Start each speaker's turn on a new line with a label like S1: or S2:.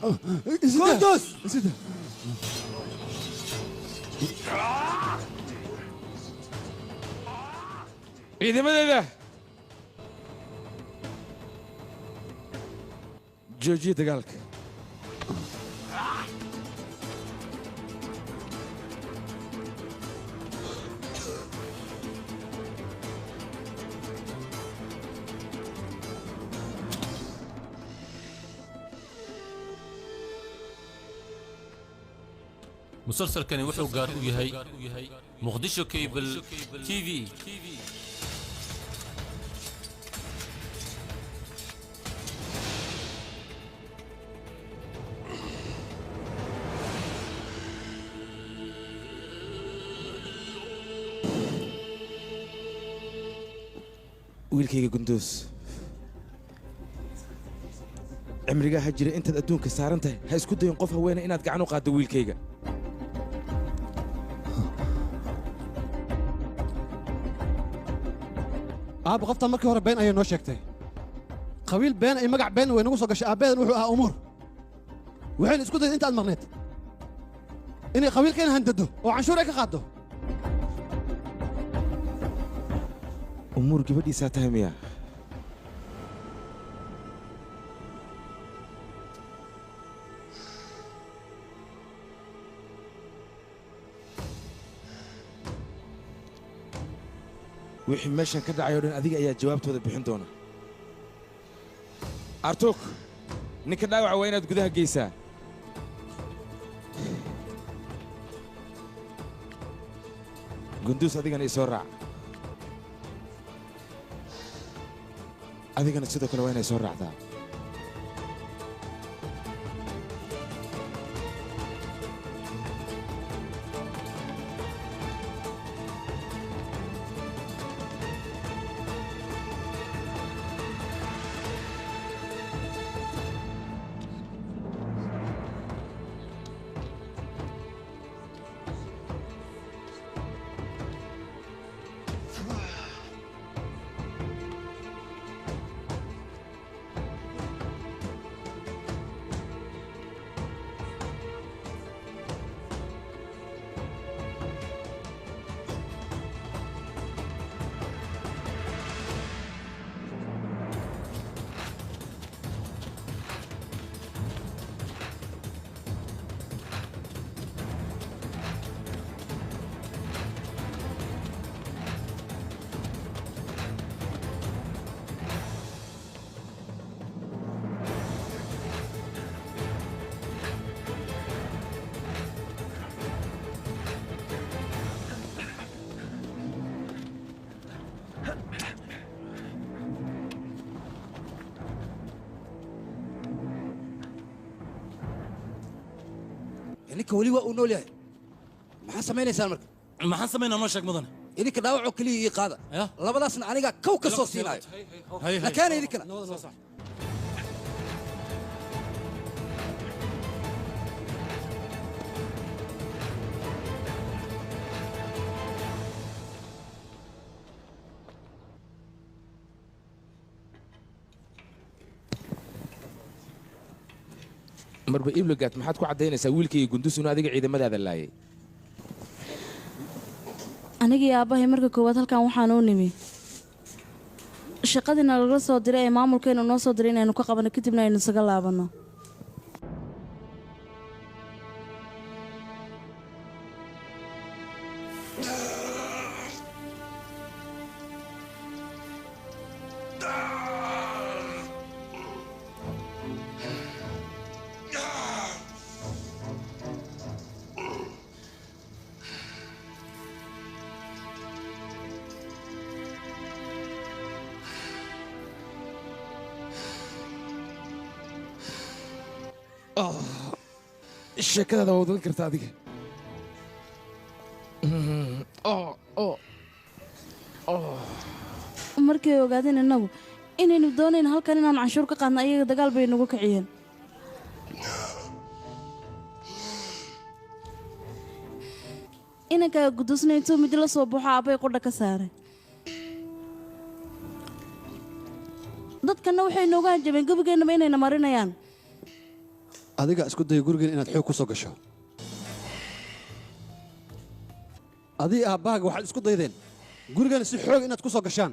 S1: Gunduz!
S2: Ciidamadeeda, joojiya dagaalka.
S3: Musalsalkani wuxuu gaar u yahay Muqdisho Cable TV.
S2: Wiilkayga Gunduus, cimrigaa ha jira intaad adduunka saaran tahay, ha isku dayin qof haweena inaad gacan u qaaddo, wiilkayga.
S1: Aabba, qoftan markii hore been ayay noo sheegtay. Qabiil been ay magac been way nagu soo gashay. Aabbaheedan wuxuu ahaa Umuur. Waxayna isku dayday intaad maqneed inay qabiilkeena handado oo canshuur ay ka qaaddo.
S2: Umuur gabadhiisaa tahay miya? Wixii meeshan ka dhacay oo dhan adiga ayaa jawaabtooda bixin doona. Artuuk, ninka dhaawaca waa inaad gudaha geysaa. Gunduus, adigana isoo raac. Adigana sidoo kale waa inay soo raacdaa.
S4: Ninka weli waa uu nool yahay. Maxaa samaynaysaan marka?
S5: Maxaan samaynaa? Noo sheeg, mudane.
S4: Idinka dhaawacoo keliya ii qaada, labadaasna aniga kow ka soo siinaayo. Lakaana idinkana.
S2: Marba Iblogaad, maxaad ku caddaynaysaa wiilkayga Gundus inuu adiga ciidamadaada laayay?
S6: Anigii aabbahay marka koowaad halkan waxaan u nimi shaqadiina lagala soo diray ee maamulkeenu noo soo diray inaynu ka qabanno, kadibna aynu isaga laabanno.
S2: Sheekadaada waa wadan karta adiga.
S6: Markay ogaadeen innagu inaynu doonayn halkan inaan canshuur ka qaadno, ayaga dagaal bay nagu kiciyeen. Inankaa Gudusna intuu mid la soo baxo aabbay qudha ka saaray. Dadkanna waxay noogu hanjabeen gebigeennaba inayna marinayaan.
S1: Adiga isku daya gurigan inaad xoog ku soo gasho. Adii aabbahaaga waxaad isku daydeen gurigan si xoog inaad ku soo gashaan.